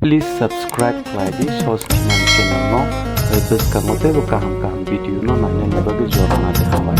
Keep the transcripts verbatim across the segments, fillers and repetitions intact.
Please subscribe khlai di Sos Khinan channel no, tei bwskango teibo kaham kaham video no nainani bagwi jorana de hambai.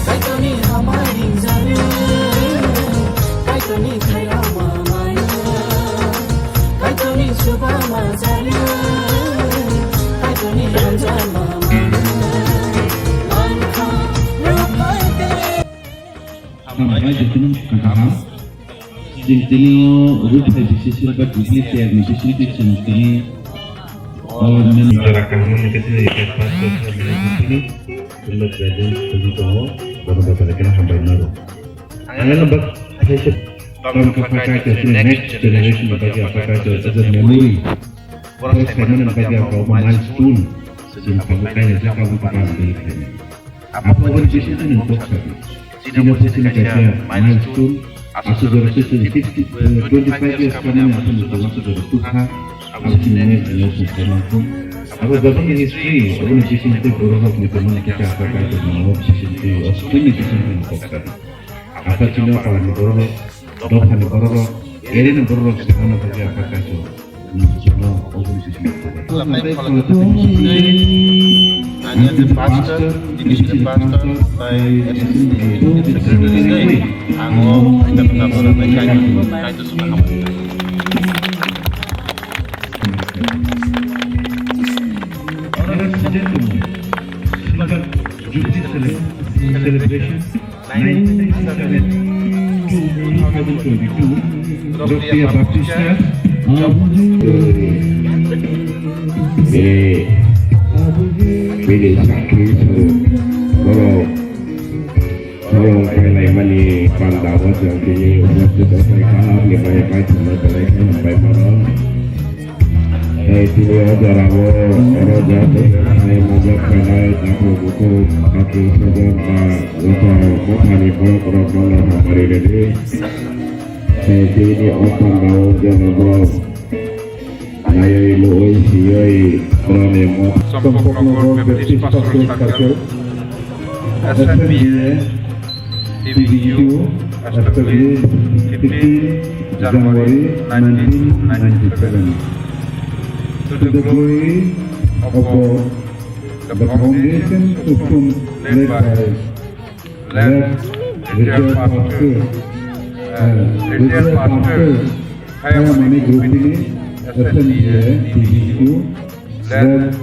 Kaitorni hamari jani, Kaitorni khairokma maya, Kaitorni chubama jani, Kaitorni hamjakma maya. Hambai jotono kaham. Chwng tini o Rupha B C C ba Jubilee Chair ni bisingtwi chwng tini o men- Jora kaham ni khe tini request pass khe tini. Tini present tini tongo, bono bwtharwi khe hambai nago. Ang ano bak thaisa tongkha phaikha khe tini next generation ni bagwi apha kaitor as a memory. Borok saimani bagwi apha obo milestone. Chwng tabuk kainwi jakha obo kainwi khainai. Aphuru chini chini kok sabi. Chini phaisani kaisa milestone. Aswk jora chini sixty, twenty five years kamani aswk jora aswk jora tukha. Abo chini next generation khaimani. Abo jotoni history, abo ni chini tei borok rok ni tongmani kisa aswk kaisa tongo, chini tei o school ni chini kok sabi. Aswk chini o palani borok rok, dophani borok rok, area ni borok rok se hano khaisa aswk kaisa. Pastor, Pastor, by S M D A, Secretary, ang o, Kaitor suna hambai. Honorable President, Jubilee Celebration. Nineteen seventy-two, Rokia Baptist Church. Bini, bini sakhi borok, borok kailaimani panda o chwng tini upasthit wngkha, hamni maya kaithoma belai khe hambai mano. Tei tini o jora o oro joto hai mojak khainai, takhuk bukhuk, takhuk sojak ba joto mothani borok rok no hamari rwdi. Tei tini o panda o jora borok naiwi nugwi swiwi borokni mo- Champaknagar Baptist Pastoral Circle. S N B A, T B U, established fifteen January nineteen ninety-seven. To the glory of God, the foundation stone laid by late retired pastor, uh, retired pastor, Hayamani Rupini, S N B A, T B U, late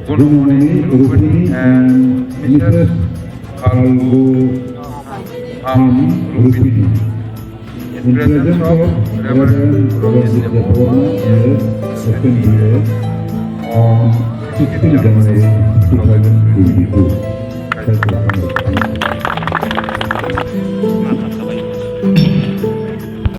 Gunamoni Rupini and Missus Phalgu Ham Rupini. In presence of Reverend Ranjit Debbarma, A S, S N B A, on sixteen January two thousand twenty-two.